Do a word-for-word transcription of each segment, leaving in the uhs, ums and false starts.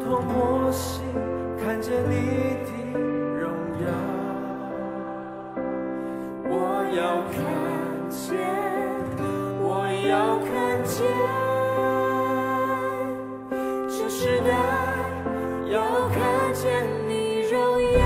同摩西看见你的荣耀。我要看见，我要看见，这时代要看见你荣耀。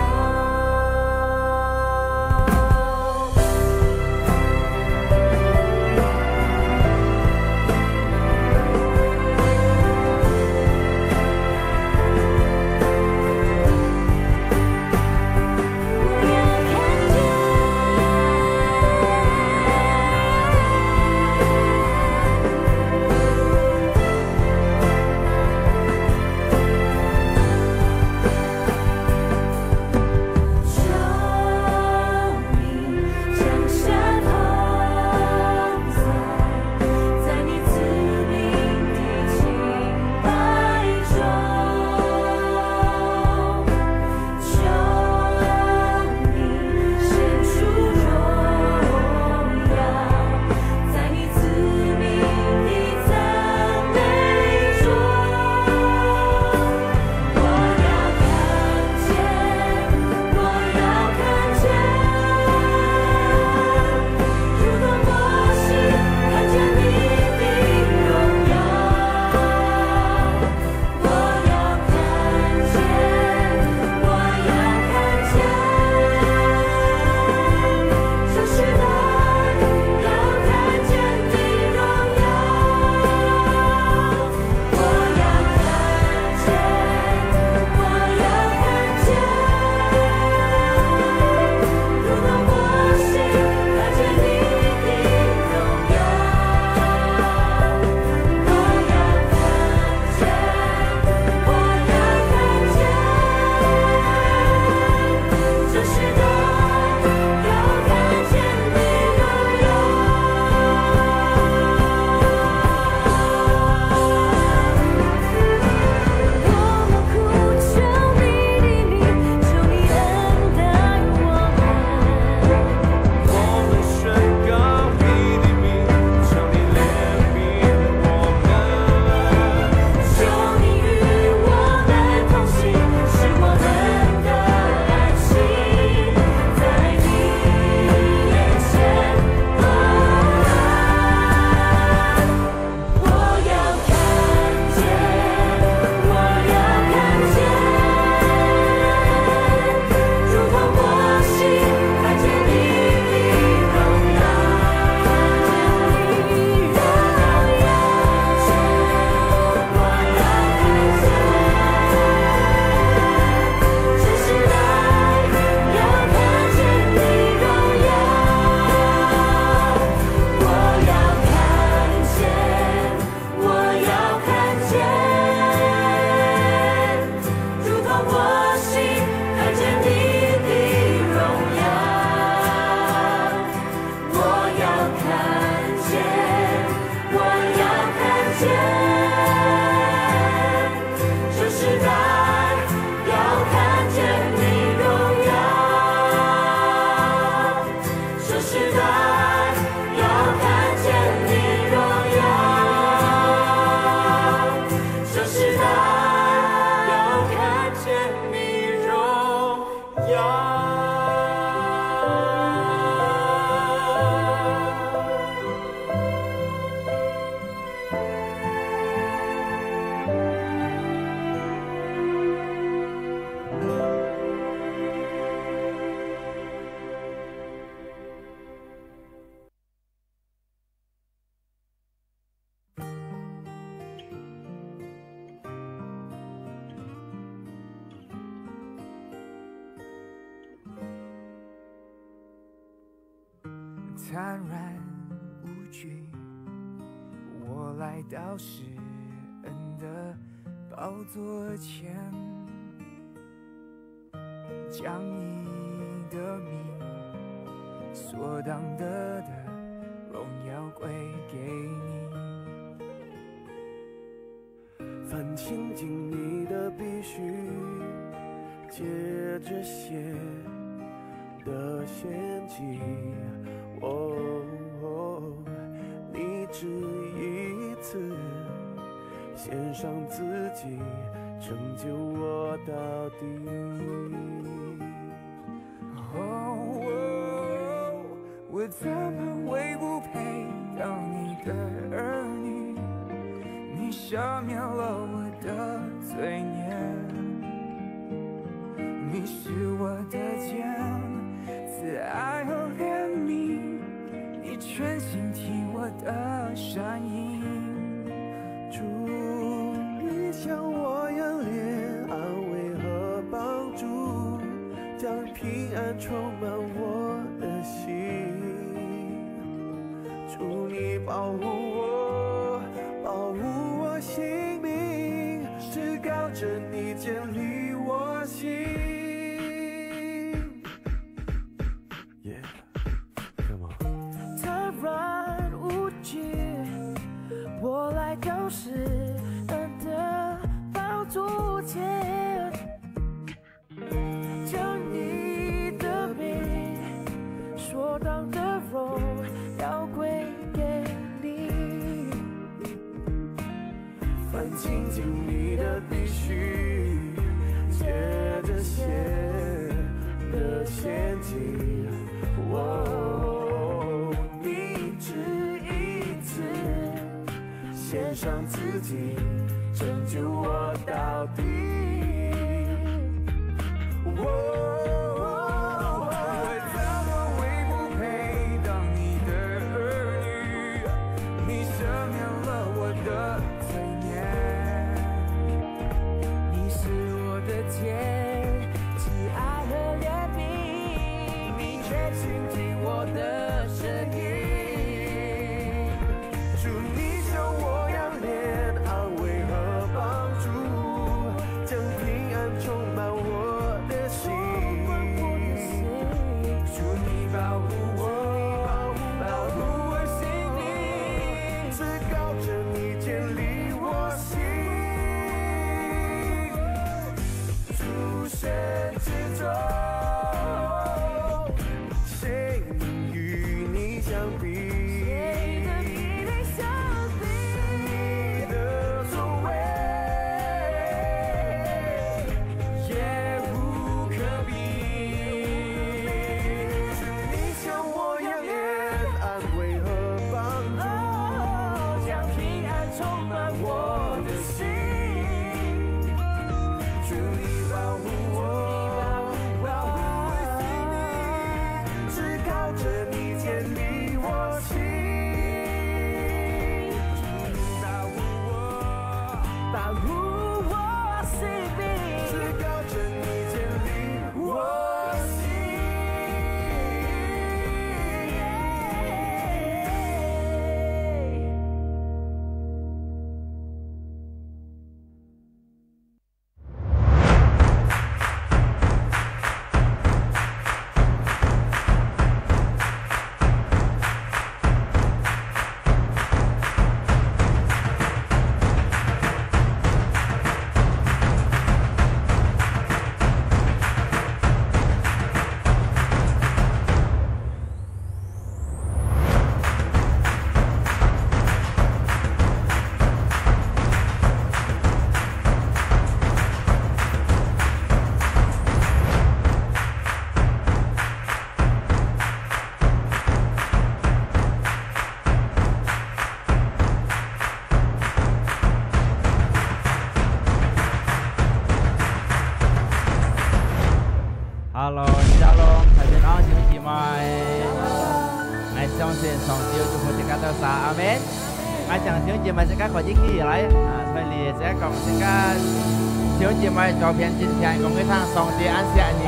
坦然无惧，我来到施恩的宝座前，将你的名所当得的荣耀归给你。 凡亲近你的，必须借这血的献祭。哦，你只一次献上自己，拯救我到底。哦，我怎么会不配当你的儿女？你赦免了我的罪孽，你是我的肩，慈爱和怜悯，你全心听我的声音。主，你向我扬脸，安慰和帮助，将平安充满我的心。主，你保护我，保护我性命，至高者，你坚立我心。耶，干嘛？他软无知，我来到世人的宝座前，将你的名所当得荣耀归给你。凡亲近你的必须，借着血的献祭，哦，你只一次献上自己，拯救我到底。哦，我怎么会不配当你的儿女？你赦免了我的罪孽，你是我的肩，慈爱和怜悯，你全心听我的声音。主，你向我扬脸，安慰和帮助，将平安充满我的心。主，你保护我，保护我性命，至高者，你坚立我心。主，圣洁中，谁能与你相比？谁能与你相比？你的作为也无可比。主，你向我扬脸，安慰和帮助，将平安充满我的心。主，你保护我，保护我性命，至高者，你坚立我心。主，你保护我，保护我性命，至高者，你坚立我心。Hello，Shalom，大家好，兄弟姊妹。𠊎相信上帝有祝福自家兜儕，阿門。𠊎請兄弟姊妹自家可以起來，啊，所以你自家講自家兄弟姊妹左片、正片，講佢聽上帝恁惜你。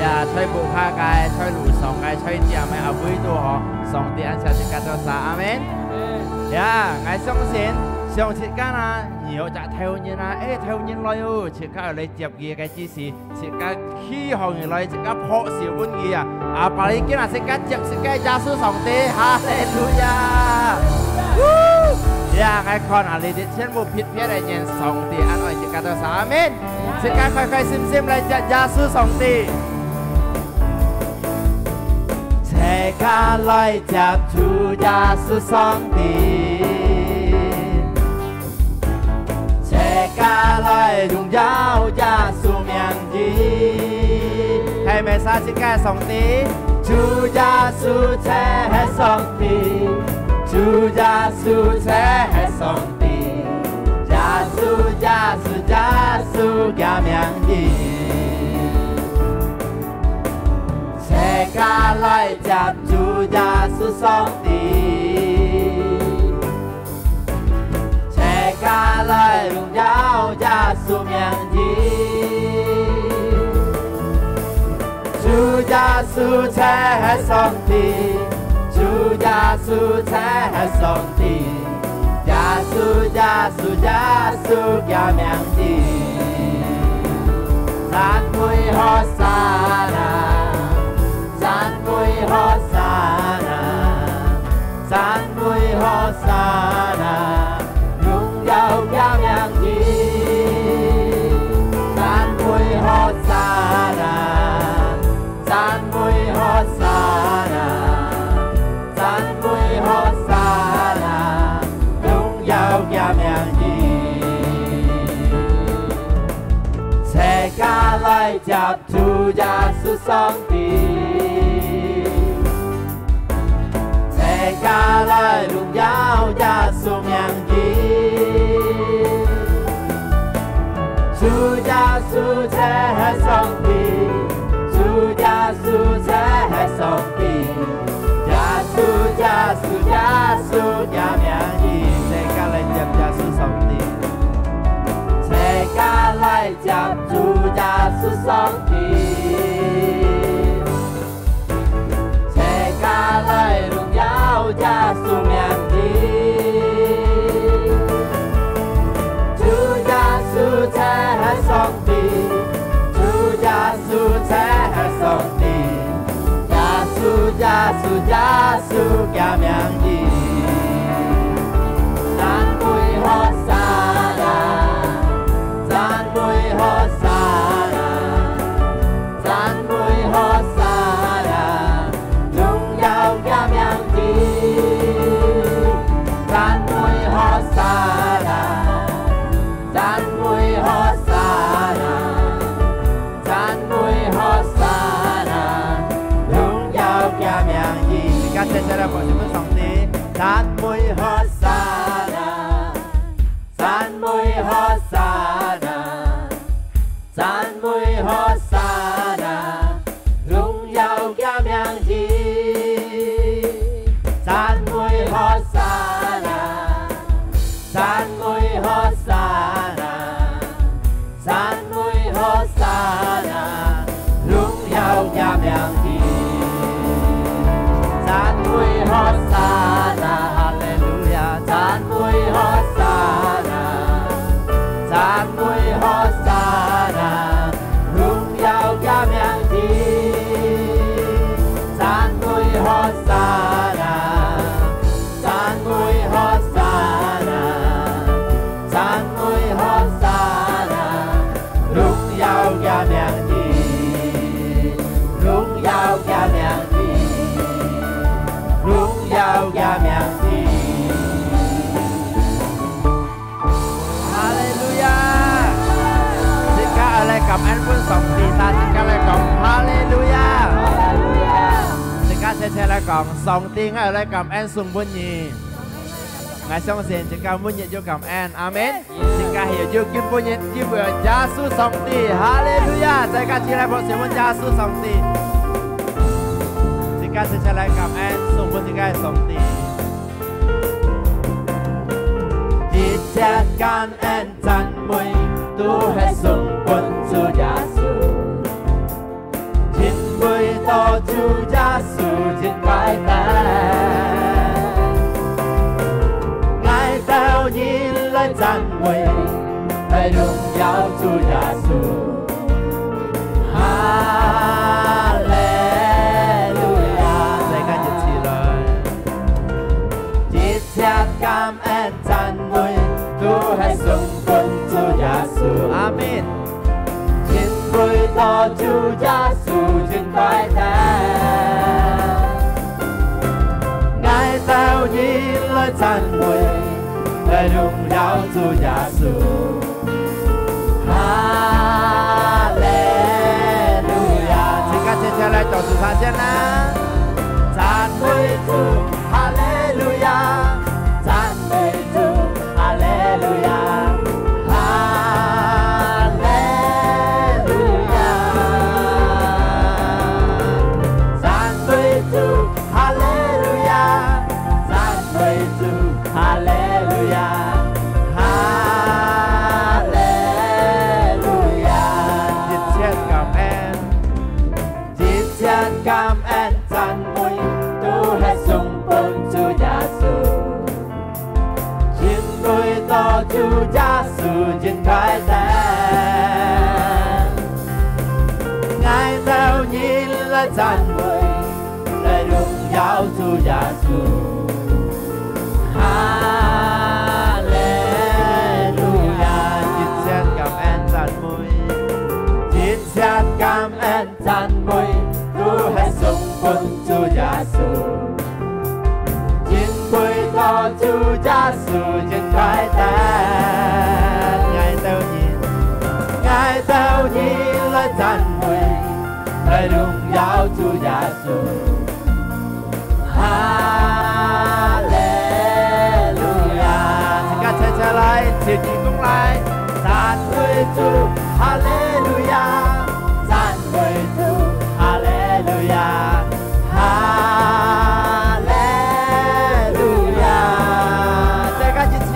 呀，在屋下个，在路上个，在店个，啊，位都好，上帝恁惜自家兜儕，阿門。呀，𠊎相信，上自家啊，你有隻頭人啊，哎，頭人來哦，自家來接佢个指示。 自家企䟘起來，自家拍手分佢啊！阿爸，你今日自家接自家耶穌上帝，哈利路亞！呀，𠊎看啊，你兜全部撇撇个人，上帝恁愛自家兜儕，阿門！自家開開心心來接耶穌上帝。自家來接主耶穌上帝。讚自家个上帝。主耶穌就係上帝，主耶穌就係上帝，耶穌，耶穌，耶穌个名字。齊家來接主耶穌上帝。 齊家來榮耀耶穌名字。主耶穌就係上帝，主耶穌就係上帝，耶穌，耶穌，耶穌个名字。讚美和散那，讚美和散那。 讚美和散那，榮耀个名字。讚美和散那，讚美和散那，讚美和散那，榮耀个名字。齊家來接 主耶穌上帝，齊家來榮耀耶穌名字。主耶穌就係上帝，主耶穌就係上帝，耶穌，耶穌，耶穌个名字。齊家來接耶穌上帝。 齊家來接主耶穌上帝，齊家來榮耀耶穌名字。主耶穌就係上帝，主耶穌就係上帝， 耶穌，耶穌，耶穌个名字。讚美和散那，讚美和散那，讚美和散那，榮耀个名字。讚美和散那，讚美和散那。 讚美和散那，榮耀个名字。齊家齊齊來拍手分上帝。讚美和散那，讚美和散那，讚美和散那，榮耀个名字。讚美和散那，讚美和散那。 讚美和散那，榮耀个名字。讚美和散那，哈利路亞！讚美和散那，讚美和散那，榮耀个名字。讚美和散那， 讚美和散那，讚美和散那，榮耀个名字，榮耀个名字，榮耀个名字。哈利路亞！齊家愛來感恩分上帝，大齊家來講哈利路亞！齊家齊齊來講，上帝，𠊎愛來感恩送分你。 𠊎相信自家每日有感恩，阿門。自家係有今晡日機會，耶穌上帝，哈利路亞！自家起來拍手分耶穌上帝。自家齊齊來感恩，送分自家个上帝。一切感恩讚美，都係送分主耶穌。 因為到主耶穌真快樂，𠊎兜人來讚美，來榮耀主耶穌。哈利路亞！大家一起來。一切感恩讚美，都係送分主耶穌。阿門。 因為到主耶穌真快樂，𠊎兜人來讚美，來榮耀主耶穌。哈利路亞！齊家齊齊先啦，讚美主，哈利路亞，讚美主，哈利路亞，哈利路亞，讚美主，哈利路亞，讚美主，哈利路亞，哈利路亞，一切感恩。 一切感恩讚美，都係送分主耶穌。因為到主耶穌真快樂，𠊎兜人來讚美，來榮耀主耶穌。哈利路亞！一切感恩讚美，一切感恩 讚美都係送分主耶穌。因為到主耶穌真快樂，𠊎兜人，𠊎兜人來讚美，來榮耀主耶穌。哈利路亞！自家齊齊來，齊齊講來，讚美主，哈利路亞！ 讚美主，哈利路亞，哈利路亞。再加一次，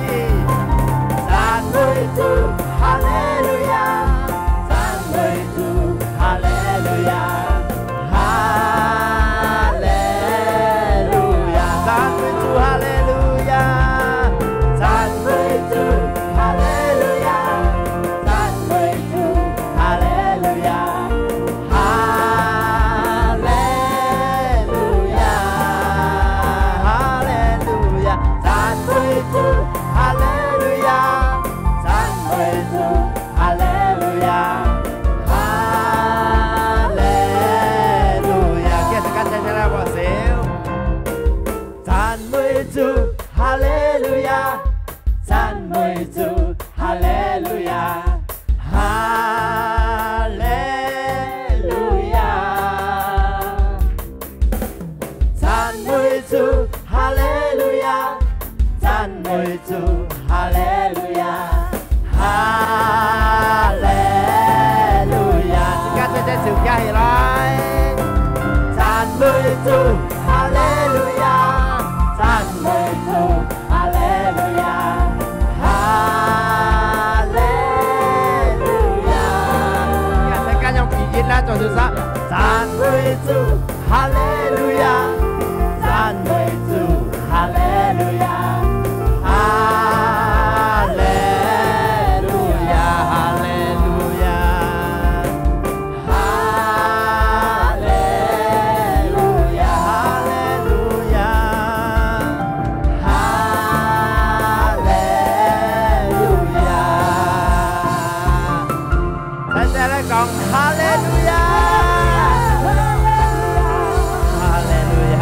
讚美主，哈利路亞，讚美主，哈利路亞，哈利路亞。讚美主，哈利路亞，讚美主，哈利路亞，讚美主，哈利路亞。 哈利路亞，哈利路亞，讚美主，哈利路亞，讚美主，哈利路亞，哈利路亞。今日大家齊齊來握手。讚美主，哈利路亞，讚美主， 哈利路亞，哈利路亞。讚美主，哈利路亞，讚美主，哈利路亞，哈利路亞。自家齊齊手擎起來。讚美主，哈利路亞，讚美主， 哈利路亞，哈利路亞。呀，大家用鼻音來做手勢，讚美主，哈利路亞，讚美主，哈利路亞，哈利路亞，哈利路亞。 哈利路亞，哈利路亞，哈利路亞。齊齊來講，哈利路亞，哈利路亞。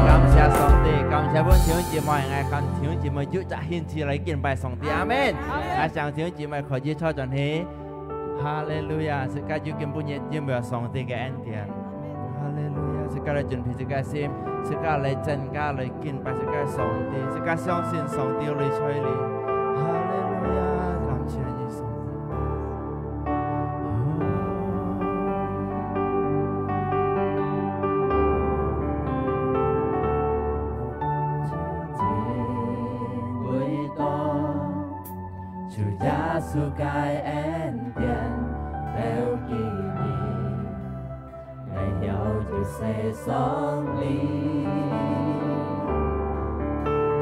感謝上帝，感謝分弟兄姊妹，𠊎看弟兄姊妹有隻興趣來敬拜上帝。阿門。阿門。𠊎想弟兄姊妹可以坐轉去。 哈利路亞！自家有今晡日有無上帝个恩典？哈利路亞！自家來準備自家心，自家來增加來敬拜自家上帝，自家相信上帝來在這。哈利路亞！感謝你，上帝。主耶穌个恩典，兜記你，來曉得世上裡。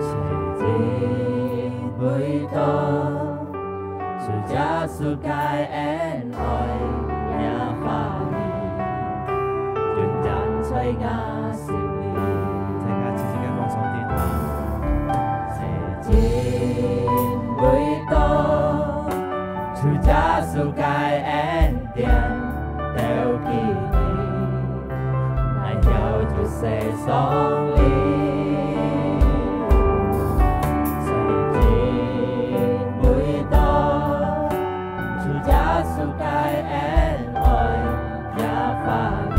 世人為到，主耶穌个恩愛也發現，永遠在𠊎 心裡。再加一次个講上帝聽。世人為到，主耶穌个恩典，兜記你，來曉得世上裡。世人為到，主耶穌个恩愛也發現，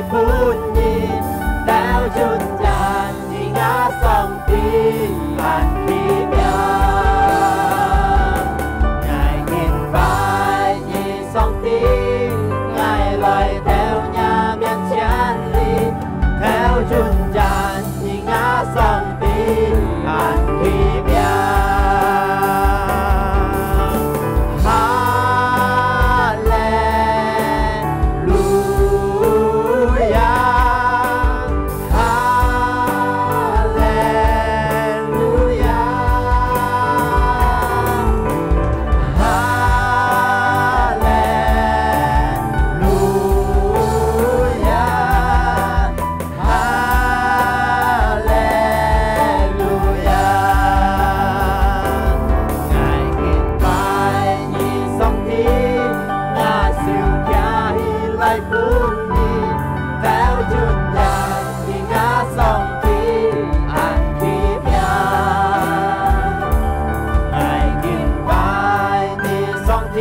分你，到今天你个上帝恁奇妙。𠊎敬拜你，上帝，𠊎來到若面前哩，到今天你个上帝恁奇妙。哈利路亞，哈利路亞，哈利路亞。 哈利路亞！𠊎敬拜你，上帝，𠊎手擎起來分你，到今天你个上帝恁奇妙。𠊎敬拜你，上帝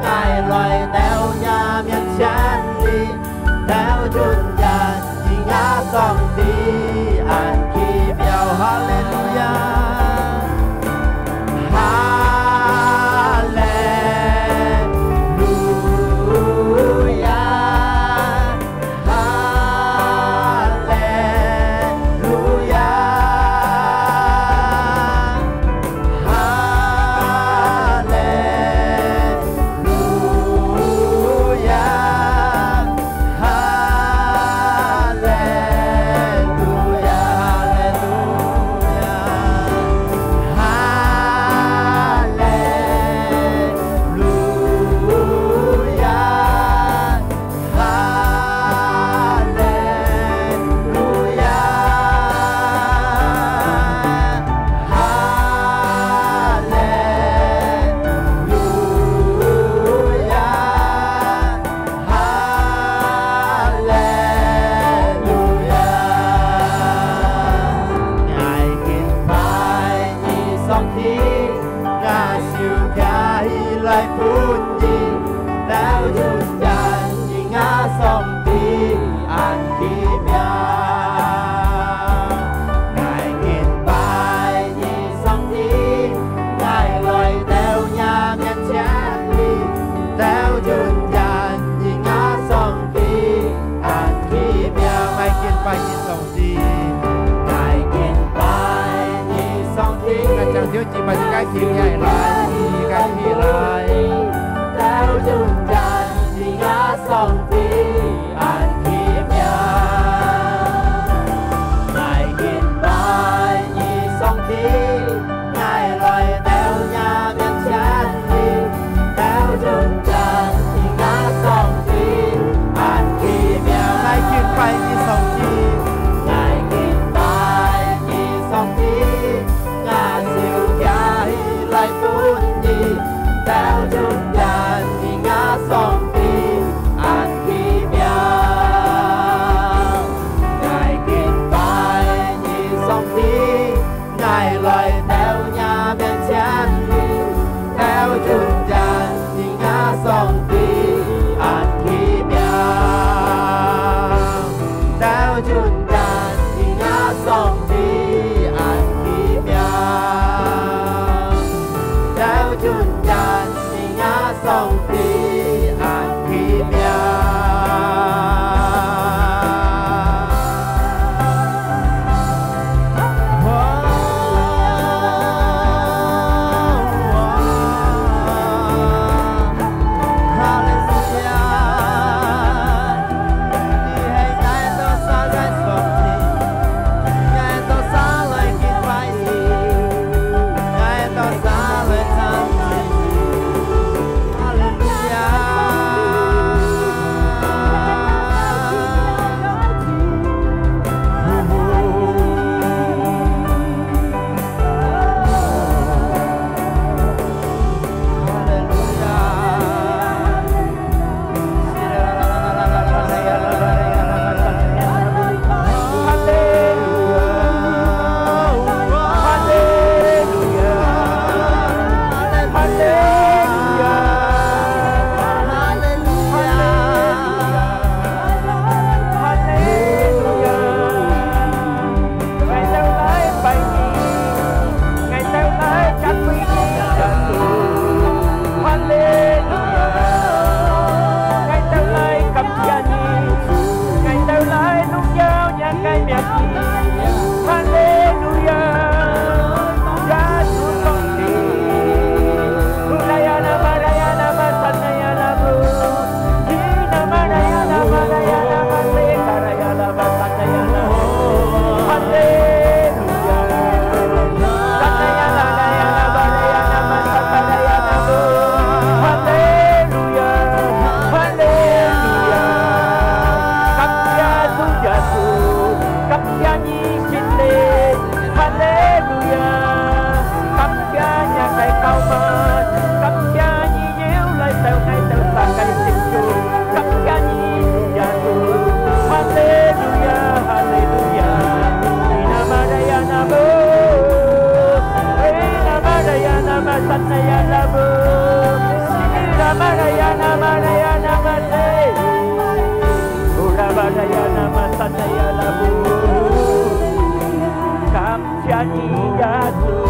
，𠊎來到若面前哩， 到今天你个上帝恁奇妙。哈利路亞，哈利路亞，哈利路亞。 哈利路亞，哈利路亞，哈利路亞，哈利路亞。 哈利路亞，哈利路亞，哈利路亞。𠊎敬拜你，上帝，𠊎手擎起來分你，到今天 你个上帝恁奇妙。𠊎敬拜你，上帝，𠊎來到若面前哩，到今天你个上帝恁奇妙。𠊎敬拜你，上帝，𠊎敬拜你，上帝。𠊎將手指把你个心起來，你个起來。 到今天你个上帝恁奇妙。𠊎敬拜你，上帝，𠊎來到若面前哩，到今天你个上帝恁奇妙。𠊎敬拜你，上帝。𠊎敬拜你，上帝。 𠊎手擎起來分你，到今天你个上帝恁奇妙。𠊎敬拜你，上帝，𠊎來到若面前哩，到今天 你个上帝恁奇妙，到今天你个上帝恁奇妙，到今天你个上帝恁奇妙。Nama Sataya Labu. Nama Raya, Nama Raya, Nama Te. Urabadaya Nama Sataya Labu. 感謝你，耶穌。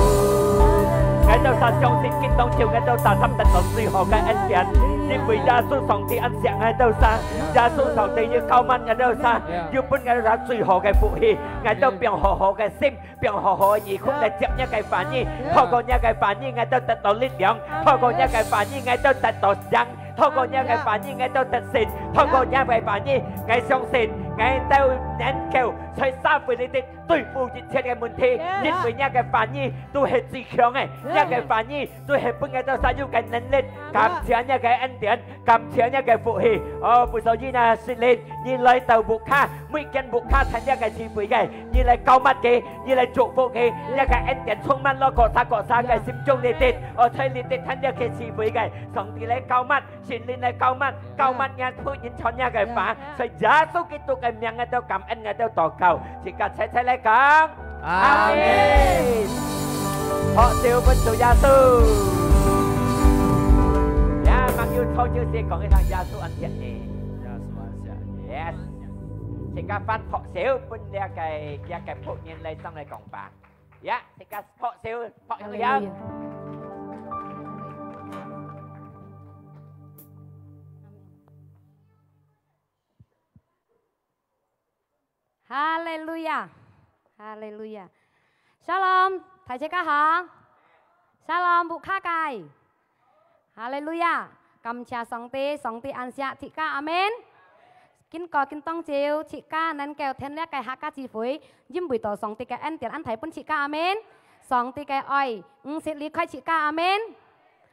𠊎兜儕相信，今當晝𠊎兜儕得到最好个恩典，因為耶穌上帝恁惜𠊎兜儕，耶穌上帝又膏抹𠊎兜儕，又分𠊎兜儕最好个福氣，𠊎兜放好好个心，放好好个耳空來接若个話語，透過若个話語，𠊎兜得到力量，透過若个話語，𠊎兜得到贏，透過若个話語，𠊎兜得勝，透過若个話語，𠊎相信，𠊎兜能夠在社會裡底 對付一切个問題，因為若个話語都係最強个，若个話語都係分𠊎兜儕有个能力。感謝若个恩典，感謝若个福氣。哦，不所以呢，聖靈，你來到屋下，每間屋下聽若个聚會个，你來膏抹佢，你來祝福佢，若个恩典充滿落各儕各儕个心中裡底。哦，在裡底聽若个聚會个，上帝來膏抹， 聖靈來膏抹，膏抹若僕人傳若个話，在耶穌基督个名，𠊎兜感恩，𠊎兜禱告，自家齊齊來講，阿們。拍手分主耶穌。呀，吂有錯，就係講一聲耶穌恁惜你。耶穌恁惜你。Yes。自家翻拍手分這个，這个僕人來上來講話。呀，自家拍手，拍響響。哈利路亞。 哈利路亞，哈利路亞。Shalom，大自家好。Shalom，屋下个。哈利路亞，感謝上帝，上帝恁惜自家，阿們。今个今當晝，自家能夠聽這个客家聚會，因為到上帝个恩典恁大分自家，阿們。上帝个愛，毋識離開自家，阿們。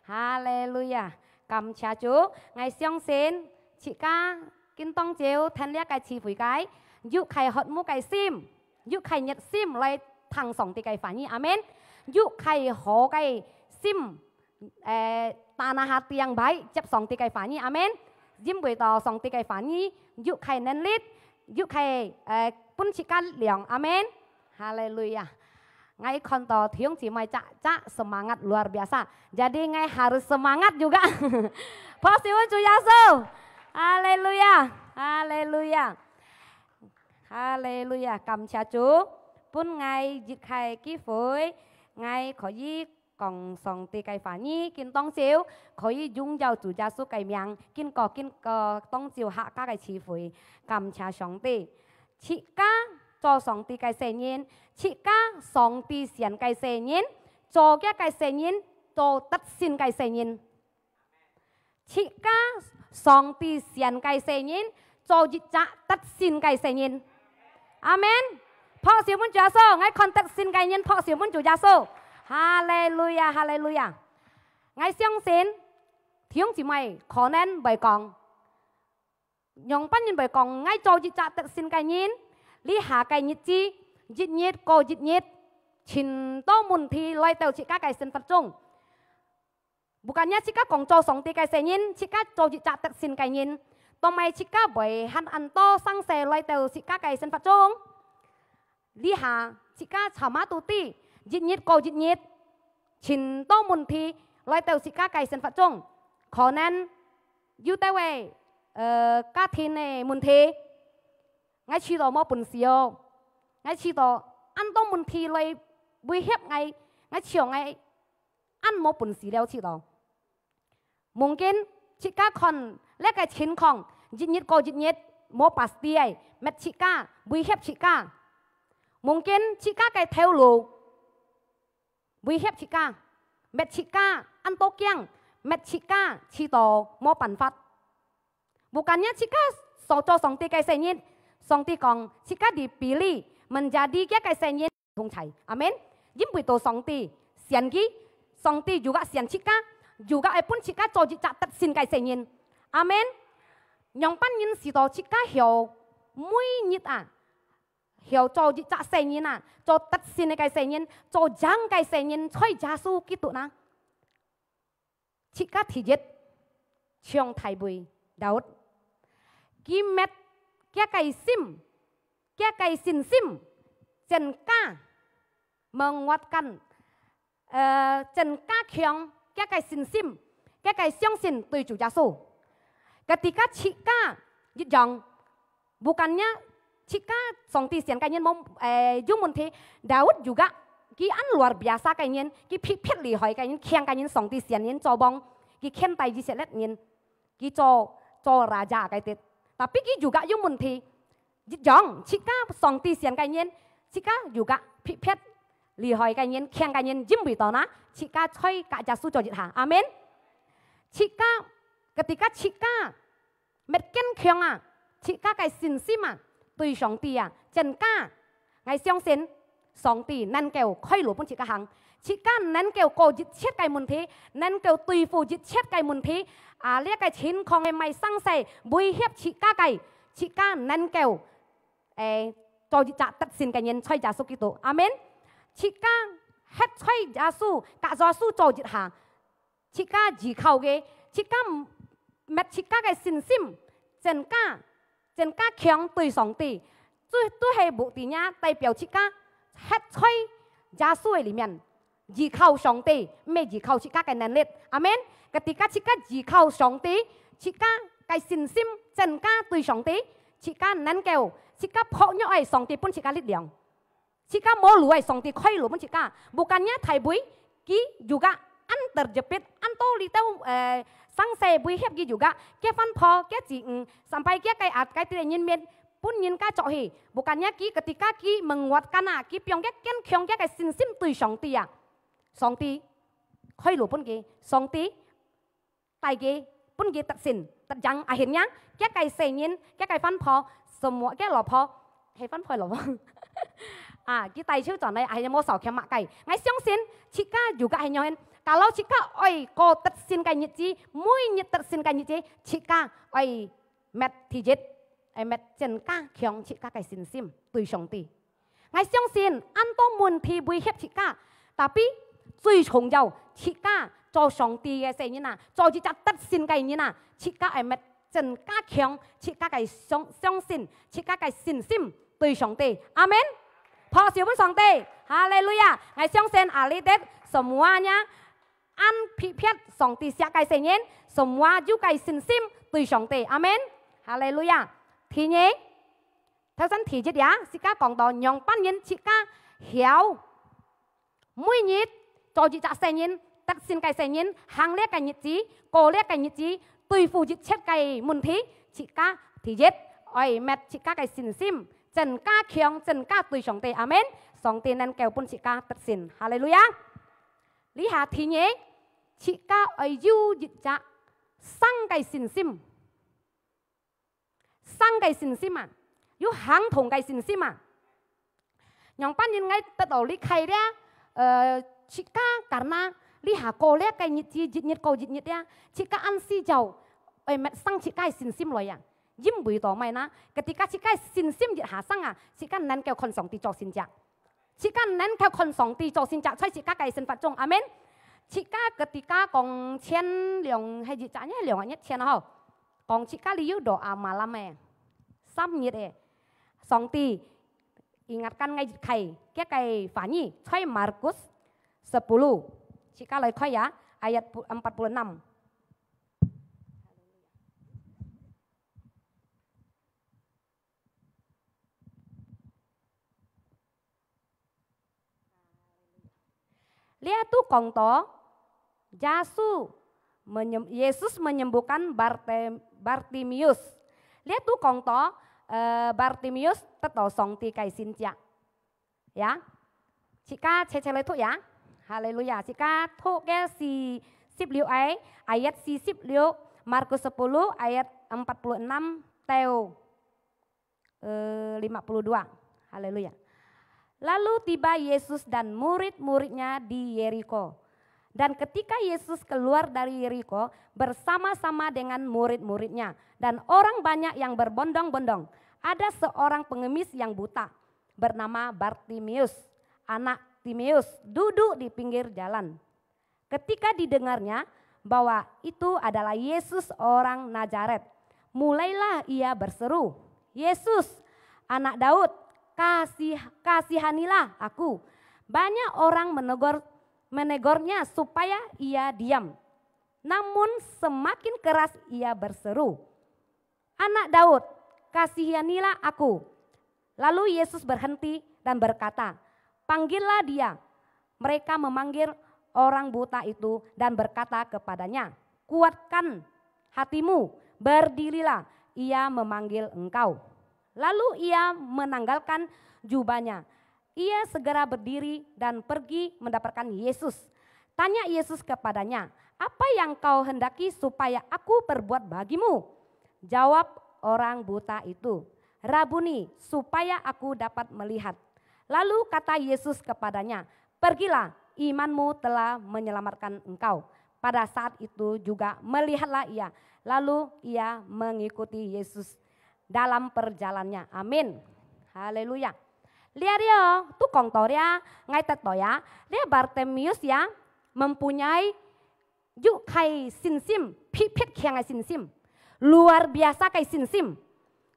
哈利路亞，感謝主，𠊎相信自家 今當晝聽這个聚會个，有開渴慕个心，有開熱心來聽上帝个話語，阿們。有開好个心，誒，打那下頂擺接上帝个話語，阿們。因為到上帝个話語，有開能力，有開，誒，分自家力量，阿們。哈利路亞。 𠊎看到弟兄姊妹隻隻semangat luar biasa. Jadi𠊎harus semangat juga. 拍手分主耶穌。哈利路亞，哈利路亞，哈利路亞！感謝主，分𠊎一个機會，𠊎可以講上帝个話語，今當晝可以榮耀主耶穌个名，今个今个當晝客家个聚會，感謝上帝。 自家做上帝个細人，自家上帝選个細人，做厥个細人，做得勝个細人。自家上帝選个細人，做一隻得勝个細人。阿們。拍手分主耶穌，𠊎看得勝个人，拍手分主耶穌。哈利路亞，哈利路亞。𠊎相信，弟兄姊妹可能會講， 仰般人會講，𠊎做一隻得勝个人，這下个日子，一日過一日，盡多問題來到自家个生活中。Bukannya自家講做上帝个細人，自家做一隻得勝个人，做麼自家會還恁多生事來到自家个生活中？ 這下自家sama都知，一日過一日，盡多問題來到自家个生活中，可能有兜位，呃，家庭个問題，𠊎試著無本事哦，𠊎試著恁多問題來威脅𠊎，𠊎想𠊎 恁無本事了，試著。Mungkin自家看這个情況，一日過一日，無pasti个，搣自家，威脅自家。Mungkin自家个頭路，威脅自家，搣自家，恁多驚，搣自家，試著無辦法。 Bukannya自家所做上帝个細人，上帝講，自家dipilih menjadi厥个細人同在。阿們。因為到上帝選佢，上帝又个選自家，又个愛分自家做一隻得勝个細人。阿們。仰般人試著自家曉每日啊，曉做一隻細人啊，做得勝个細人，做贏个細人，在耶穌基督啊。 自家第一，像大衛Daud，佢搣厥个心，厥个信心增加，menguatkan，呃，增加強佢个信心，佢个相信對主耶穌。Ketika自家一樣，bukannya自家上帝選个人無，呃，有問題。Daud juga，佢恁luar biasa个人，佢特別厲害个人，強个人，上帝選人做王，佢牽帶以色列人。 佢做，做raja个dit。Tapi佢juga有問題，一樣，自家上帝選个人，自家juga特別厲害个人，強个人，因為到哪，自家在甲耶穌做一下。阿門。自家，ketika自家，乜堅強啊，自家个信心啊，對上帝啊，增加。 𠊎相信上帝能夠開路分自家行，自家能夠過一切个問題，能夠對付一切个問題。啊，這个情況个麼个生死，威脅自家个，自家能夠，誒，做一隻得勝个人，在耶穌基督。阿門。自家歇在耶穌，甲耶穌做一下， 自家依靠个，自家毋，搣自家个信心，增加，增加強對上帝。都，都係目的呢，代表自家歇在耶穌个裡面，依靠上帝，毋係依靠自家个能力。阿門。Ketika自家依靠上帝，自家个信心增加對上帝，自家能夠，自家薄弱个，上帝分自家力量。 自家無路个，上帝開路分自家。Bukannya大衛，佢juga恁terjepit，恁多裡兜，誒，生死威脅佢juga，佢番婆，佢子女，sampai佢个啊，佢个人民，分人家捉去。Bukannya佢，ketika佢menguatkan啊，佢放佢堅強佢个信心對上帝啊。上帝開路分佢，上帝 帶佢，分佢得勝，得贏。Akhirnya，佢个細人，佢个番婆，semua，佢老婆，係番婆老婆。啊，佢帶手轉來，akhirnya無少強麼个。𠊎相信，自家juga係樣形。Kalau自家愛過得勝个日子，每日得勝个日子，自家愛搣第一，愛搣增加強自家个信心對上帝。 𠊎相信，恁多問題威脅自家，tapi最重要，自家做上帝个細人啊，做一隻得勝个人啊，自家愛搣增加強自家个相，相信，自家个信心對上帝。阿門。拍手分上帝，哈利路亞！𠊎相信啊，你兜semua呢，恁特別上帝惜个細人，semua有个信心對上帝。阿門。哈利路亞！第二， 頭先第一呀，自家講到仰般形自家曉，每日做一隻細人，得勝个細人，行這个日子，過這个日子，對付一切个問題，自家第一，愛搣自家个信心，增加強，增加對上帝。阿門。上帝能夠分自家得勝。哈利路亞。這下第二，自家愛有一隻生个信心。 生个信心啊，有行動个信心啊。仰般形𠊎得到這个咧，呃，自家karena這下過這个日子，一日過一日呀，自家恁需要，愛搣生自家个信心來呀。因為到麼个呢？Ketika自家信心一下生啊，自家能夠看上帝做神蹟。 自家能夠看上帝做神蹟在自家个生活中。阿門。自家ketika講前兩，係一隻，兩日前吼，講自家裡有doa malam个，三日个，上帝ingatkan𠊎一个，佢个話語在Markus sepuluh，自家來看呀，ayat empat puluh enam。 這都講到，耶穌menyem-，Yesus menyembuhkan Barte-，Bartimius。這都講到，呃，Bartimius得到上帝个神蹟。Ya，自家齊齊來讀呀。哈利路亞！自家讀个係十六个，ayat四十六，Markus sepuluh ayat empat puluh enam到 eh, lima puluh dua. Haleluya. Lalu tiba Yesus dan murid-muridnya di Yerikho. Dan ketika Yesus keluar dari Yerikho bersama-sama dengan murid-muridnya dan orang banyak yang berbondong-bondong, ada seorang pengemis yang buta bernama Bartimius, anak Timeus, duduk di pinggir jalan. Ketika didengarnya bahwa itu adalah Yesus orang Nazaret, mulailah ia berseru, "Yesus, Anak Daud, kasih-, kasihanilah aku." Banyak orang menegur, menegurnya supaya ia diam. Namun semakin keras ia berseru, "Anak Daud, kasihanilah aku." Lalu Yesus berhenti dan berkata, "Panggillah dia." Mereka memanggil orang buta itu dan berkata kepadanya, "Kuatkan hatimu, berdirilah, ia memanggil engkau." Lalu ia menanggalkan jubahnya. Ia segera berdiri dan pergi mendapatkan Yesus. Tanya Yesus kepadanya, "Apa yang kau hendaki supaya aku perbuat bagimu?" Jawab orang buta itu, "Rabuni, supaya aku dapat melihat." Lalu kata Yesus kepadanya, "Pergilah, imanmu telah menyelamatkan engkau." Pada saat itu juga melihatlah ia, lalu ia mengikuti Yesus dalam perjalanannya. Amin. Haleluya. 這裡哦，都講到這，𠊎得到呀，這Bartimius呀，mempunyai有个信心，特別強个信心，luar biasa个信心。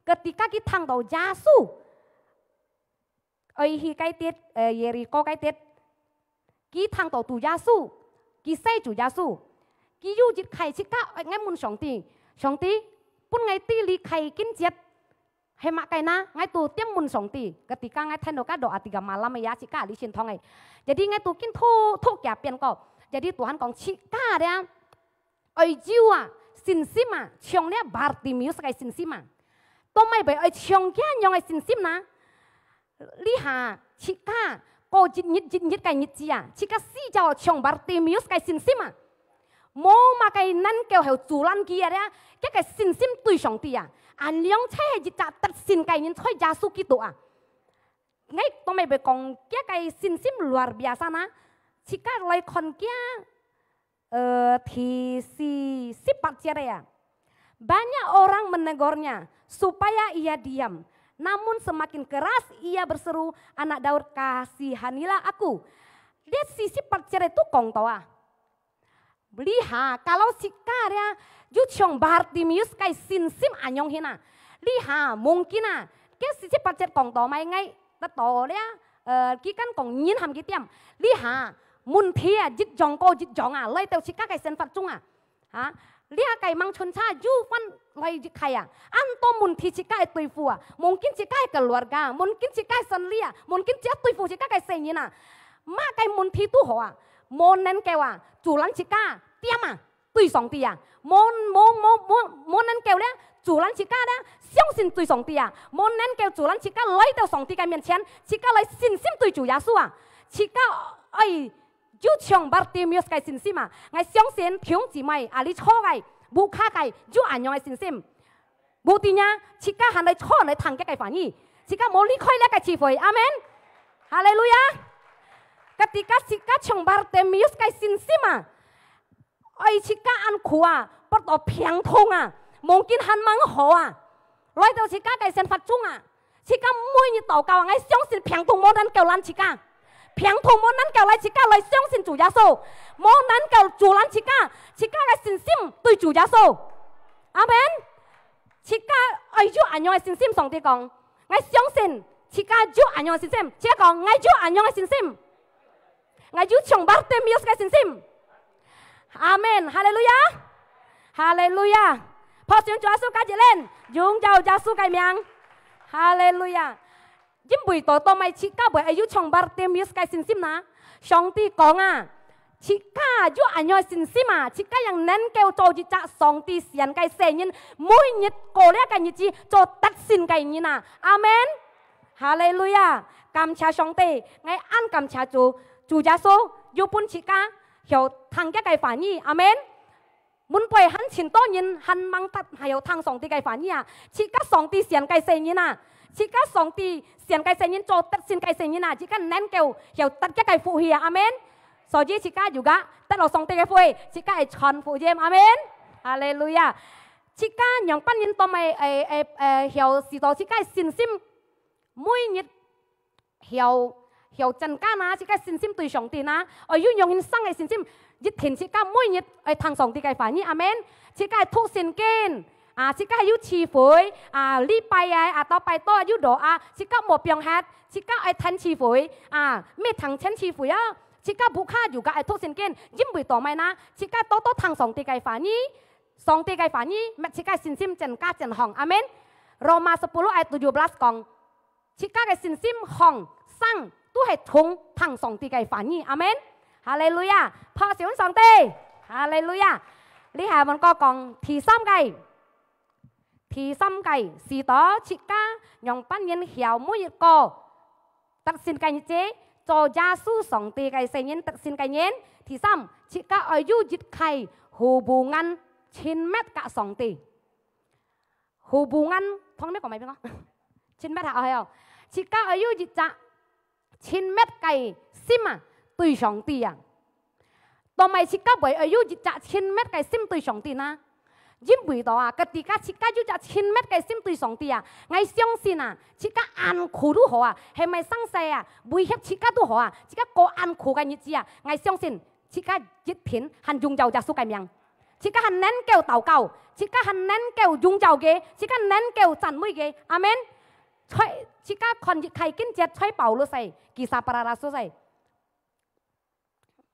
Ketika佢聽到耶穌，愛去該地，呃，Yeriko該地，佢聽到主耶穌，佢識主耶穌，佢有一个自家，愛問上帝，上帝，分𠊎知這个經節， 係麼个呢？𠊎都點問上帝，ketika𠊎聽到該doa tiga malam ya，自家裡聖堂个。Jadi𠊎都緊讀，讀幾遍過。Jadi Tuhan講，自家這，愛有啊，信心啊，像這Bartimius个信心啊。做麼个愛像佢樣个信心呢？這下，自家過一日一日个日子啊，自家試著像Bartimius个信心啊。 無麼个能夠係阻攔佢啊，這，佢个信心對上帝啊，恁樣才係一隻得勝个人，在耶穌基督啊。𠊎做麼个會講，佢个信心luar biasa呢？自家來看佢，呃，第四，十八節个啊。Banyak orang menegurnya supaya ia diam, namun semakin keras ia berseru, "Anak Daud, kasihanilah aku." 這四十八節个都講到啊。 這下，kalau自家這，有像Bartimius个信心恁樣形啊。這下，mungkin啊，該四十八節講到麼个，得到這，呃，佢敢講人喊佢點。這下，問題啊，一樣過一樣啊，來到自家个生活中啊。啊，這个吂春茶有翻來一个啊，恁多問題自家个對付啊，mungkin自家个keluarga，mungkin自家个生理啊，mungkin自家對付自家个細人啊，麼个問題都好啊， 無能夠啊，阻攔自家點啊，對上帝啊，無，無，無，無，無能夠咧，阻攔自家咧，相信對上帝啊，無能夠阻攔自家來到上帝个面前，自家來信心對主耶穌啊，自家愛有像Bartimius个信心啊，𠊎相信弟兄姊妹啊，這坐个、屋下个有恁樣个信心。 無定啊，自家還來坐來聽佢个話語，自家無離開這个聚會，阿門。哈利路亞！Ketika自家像Bartimius个信心啊，愛自家恁苦啊，發到病痛啊，mungkin還吂好啊，來到自家个生活中啊，自家每日禱告啊，𠊎相信病痛無能夠攔自家，病痛無能夠來自家來相信主耶穌，無能夠阻攔自家，自家个信心對主耶穌。阿門。 自家愛有恁樣个信心，上帝講，𠊎相信，自家有恁樣个信心，自家講，𠊎有恁樣个信心，𠊎有像Bartimius个信心。阿門，哈利路亞，哈利路亞。拍手主耶穌个一輪，榮耀耶穌个名，哈利路亞。 因為到到麼个自家會有像Bartimius个信心呢？上帝講啊，自家有恁樣个信心啊，自家正能夠做一隻上帝選个細人，每日過這个日子做得勝个人啊。阿門。哈利路亞！感謝上帝，𠊎恁感謝主，主耶穌有分自家曉聽佢个話語。阿門。 門背還盡多人還吂得，還有聽上帝个話語啊！自家上帝選个細人啊！自家上帝選个細人做得勝个細人啊！自家能夠有得佢个福氣啊！阿門！所以自家有个得到上帝个福氣，自家會傳福音！阿門！哈利路亞！自家仰般人都會，會，會，會，有時到自家个信心，每日 曉，曉增加哪，自家信心對上帝哪，愛有用人生个信心，一定自家每日愛聽上帝个話語，阿門。自家愛讀聖經，啊，自家愛有聚會，啊，禮拜啊，啊，到拜到啊，有doa，自家莫放忒，自家愛聽聚會，啊，毋係聽全聚會啊，自家屋下juga愛讀聖經，因為做麼个呢？自家多多聽上帝个話語，上帝个話語，搣自家信心增加增強。阿門。Roma sepuluh ayat tujuh belas講，自家个信心強盛，都係從聽上帝个話語。阿門。哈利路亞！拍手分上帝！哈利路亞！這下問過講第三个，第三个，使到自家仰般形曉每一個得勝个日子，做耶穌上帝个細人，得勝个人。第三，自家愛有一个hubungan親密个上帝。Hubungan，同你講咩个？親密下，係哦。自家愛有一隻親密个心啊，對上帝啊。做麼个自家會愛有一隻親密个心對上帝呢？因為到啊，ketika自家有隻親密个心對上帝啊，𠊎相信啊，自家恁苦都好啊，係麼个生事啊，威脅自家都好啊，自家過恁苦个日子啊，𠊎相信自家一定還榮耀耶穌个名，自家還能夠禱告，自家還能夠榮耀佢，自家能夠讚美佢。阿門。在，自家看一个經節，在Paulus係，kisah para rasul係。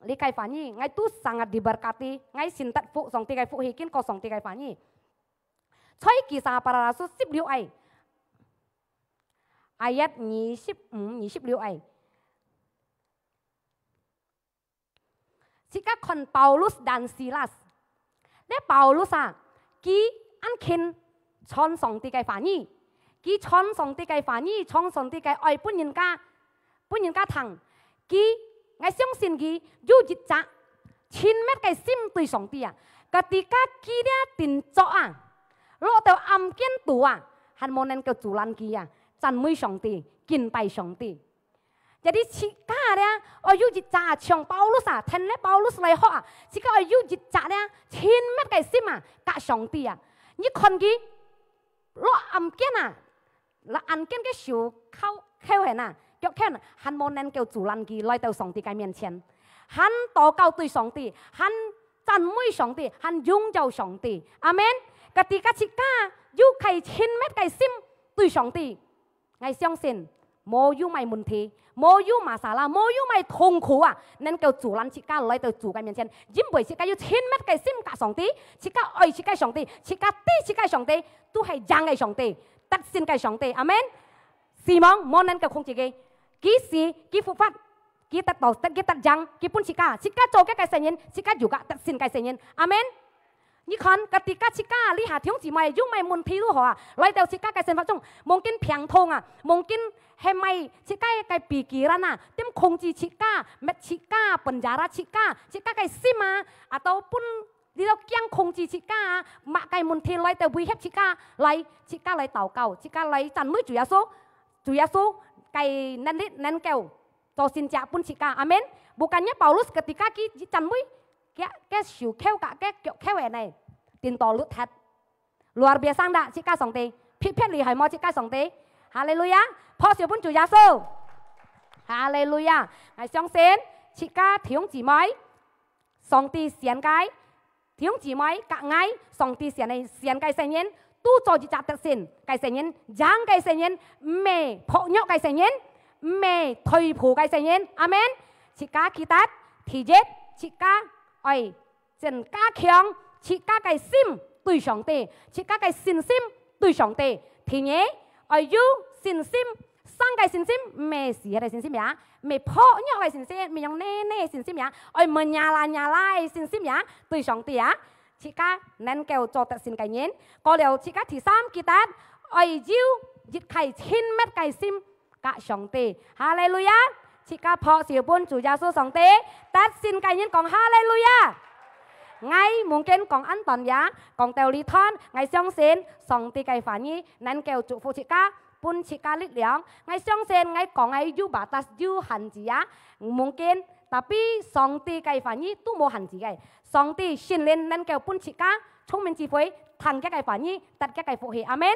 這个話語，𠊎都sangat diberkati，𠊎信得福，上帝个福氣，經過上帝个話語。在Kisah Para Rasul十六个，ayat二十五、二十六个。自家看Paulus dan Silas。 這Paulus啊，佢恁勤傳上帝个話語，佢傳上帝个話語，傳上帝个愛分人家，分人家聽。佢，𠊎相信佢有一隻親密个心對上帝啊。Ketika佢這定著啊，落到暗間肚啊，還無能夠阻攔佢啊，讚美上帝，敬拜上帝。 Jadi自家這，愛有一隻像Paulus啊，跈這Paulus來學啊，自家愛有一隻這親密个心啊，佮上帝啊。你看佢落暗間啊，落暗間个手銬，銬絚啊，腳銬絚啊，還無能夠阻攔佢來到上帝个面前，還禱告對上帝，還讚美上帝，還榮耀上帝。阿門。Ketika自家有个親密个心對上帝， 𠊎相信，無有麼个問題，無有masalah，無有麼个痛苦啊，能夠阻攔自家來到主个面前，因為自家有親密个心佮上帝，自家愛自家上帝，自家知自家上帝，都係贏个上帝，得勝个上帝。阿門。死亡無能夠控制佢，佢死，佢復活，佢得到，佢得贏，佢分自家，自家做佢个細人，自家juga得勝个細人。阿門。 你看，ketika自家這下弟兄姊妹有麼个問題都好啊，來到自家个生活中，mungkin病痛啊，mungkin係麼个自家个pikiran啊，點控制自家，搣自家，penjara自家，自家个心啊，atau pun這兜驚控制自家啊，麼个問題來到威脅自家，來，自家來禱告，自家來讚美主耶穌，主耶穌个能力能夠做神蹟分自家。阿門。Bukannya Paulus ketika佢讚美，佢个手銬佮佢腳銬个呢，顛倒熝忒。Luar biasa ndak自家上帝？特別厲害無自家上帝？哈利路亞！拍手分主耶穌！哈利路亞！𠊎相信自家弟兄姊妹，上帝選个，弟兄姊妹佮𠊎，上帝選个，選个細人，都做一隻得勝个細人，贏个細人，毋係薄弱个細人，毋係退步个細人。阿門！自家記得，第一，自家愛 增加強自家个心對上帝，自家个信心對上帝。第二，愛有信心，生个信心，毋係死忒个信心呀，毋係薄弱个信心，毋係用奶奶个信心呀，愛menyala-nyala个信心呀，對上帝呀。自家能夠做得勝个人。過了，自家第三，記得愛有一个親密个心 佮上帝。哈利路亞！自家拍手分主耶穌上帝，得勝个人講哈利路亞！𠊎mungkin講恁短呀，講到這段，𠊎相信上帝个話語能夠祝福自家，分自家力量。𠊎相信𠊎講个有batas、有限制呀，mungkin，tapi上帝个話語都無限制个。上帝聖靈能夠分自家聰明智慧，聽佢个話語，得佢个福氣。阿門。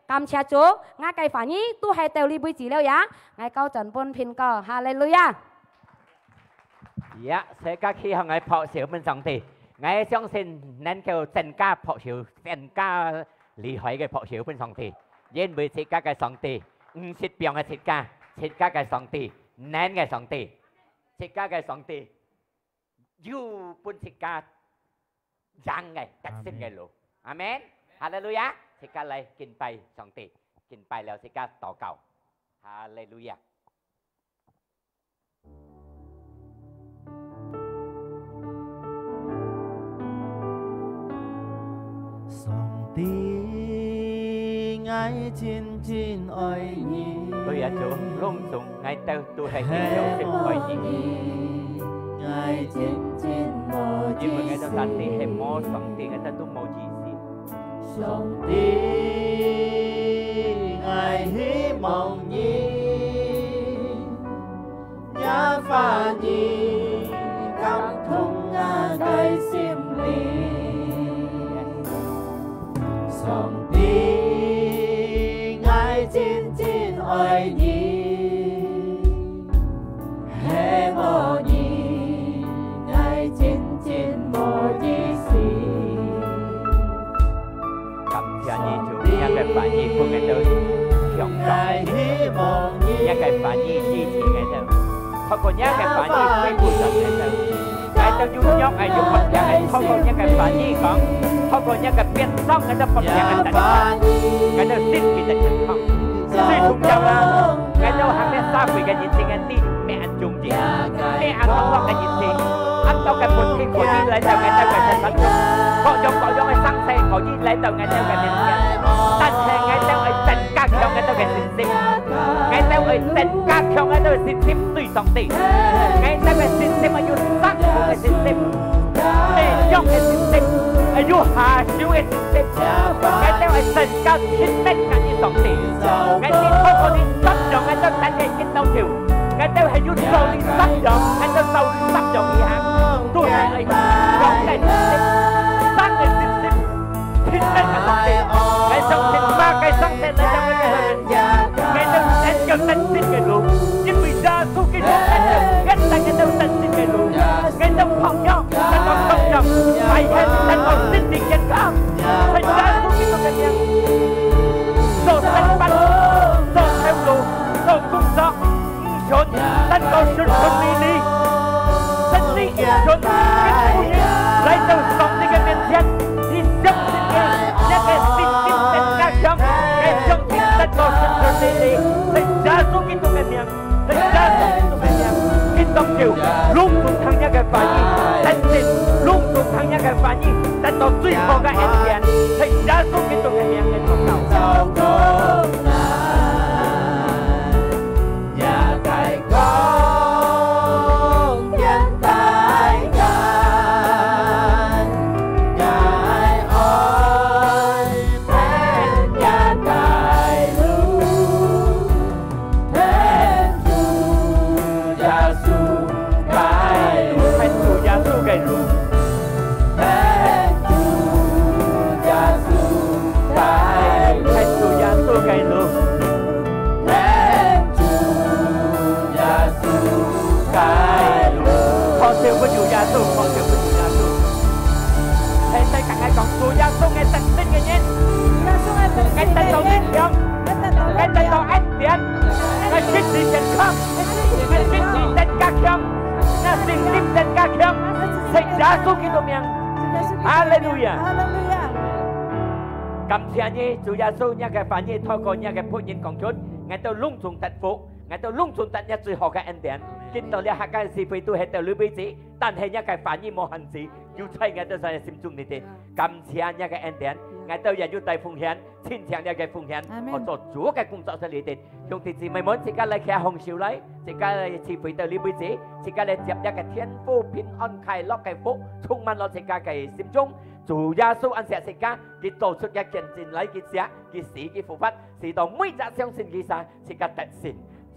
感謝主，𠊎个話語都係到這位止了呀。𠊎交轉分蘋果，哈利路亞！呀，自家企䟘來拍手分上帝。𠊎相信能夠增加拍手，增加厲害个拍手分上帝，因為自家个上帝毋識放个自家，自家个上帝，能个上帝。自家个上帝有分自家贏个、得勝个路。阿門。哈利路亞！自家來敬拜上帝，敬拜了自家禱告。哈利路亞！上帝，𠊎真真愛你。對啊，主，攏總𠊎兜都係真真愛你。𠊎真真無意思。因為𠊎兜上帝係無上帝，𠊎兜都無意思。上帝，𠊎希望你。 若話語感動𠊎个心靈。上帝，𠊎真真愛你，係無你，𠊎真真無意思。 感謝你，主，若个話語分𠊎兜向上，若个話語醫治𠊎兜，透過若个話語恢復上𠊎兜。𠊎兜有弱个、有發病个，透過若个話語講，透過若个鞭傷𠊎兜發病个疾病，𠊎兜身體个健康。最重要啦，𠊎兜行這社會个人生个地，毋係恁容易，毋係恁樂樂个人生。 恁多个問題可以來到𠊎兜个身上，各樣各樣个生事可以來到𠊎兜个面前，但係𠊎兜愛增加強𠊎兜个信心，𠊎兜愛增加強𠊎兜个信心對上帝，𠊎兜个信心愛有生命个信心，愛有信心，愛有下手个信心，𠊎兜愛增加親密个上帝，𠊎兜透過你信仰，𠊎兜等你見到佢。 𠊎兜係有道理信仰，𠊎兜道理信仰而行，都係愛用个信心，生个信心，天天个上帝。𠊎相信麼个上帝來到𠊎兜个面前，𠊎兜能夠得勝个路，因為耶穌基督能夠，一定𠊎兜得勝个路。𠊎兜朋友，得到朋友，危險，得到身體健康，在耶穌基督个名，做生活，做頭路，做工作。 順，能夠順順利利，順利順，一步一來到上帝个面前，你相信佢，若个信心增加強，𠊎相信得到順順利利，在耶穌基督个名，在耶穌基督个名，今當晝，攏總聽若个話語，真正攏總聽若个話語，得到最好个恩典，在耶穌基督个名來禱告。 好，全部主耶穌，好，全部主耶穌。係，再同𠊎講，主耶穌，𠊎得勝个人，𠊎得到力量，𠊎得到恩典，𠊎身體健康，𠊎身體增加強，𠊎信心增加強，在耶穌基督名。哈利路亞！哈利路亞！感謝你，主耶穌，若个話語透過若个僕人講出，𠊎兜攏總得福。 𠊎兜攏總得若最好个恩典。今到這客家个聚會都係到這為止，但係若个話語無限制，有在𠊎兜在心中裡底。感謝若个恩典，𠊎兜也有帶奉獻，親像若个奉獻，好做主个工作在裡底。兄弟姊妹們，自家來擎紅手來，自家來聚會到這為止，自家來接若个天父平安快樂个福，充滿落自家个心中。主耶穌恁惜自家，佢做出个見證來，佢寫，佢死，佢復活，使到每隻相信佢儕，自家得勝。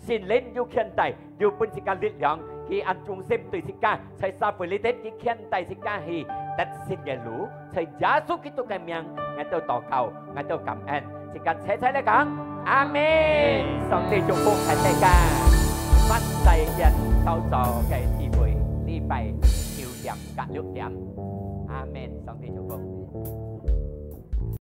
聖靈有牽帶，有分自家力量，佢恁忠心對自家，在社會裡底，佢牽帶自家去得勝个路，在耶穌基督个名，𠊎兜禱告，𠊎兜感恩，自家齊齊來講，阿門。上帝祝福大家，萬世見，朝早个聚會，禮拜九點甲六點，阿門。上帝祝福。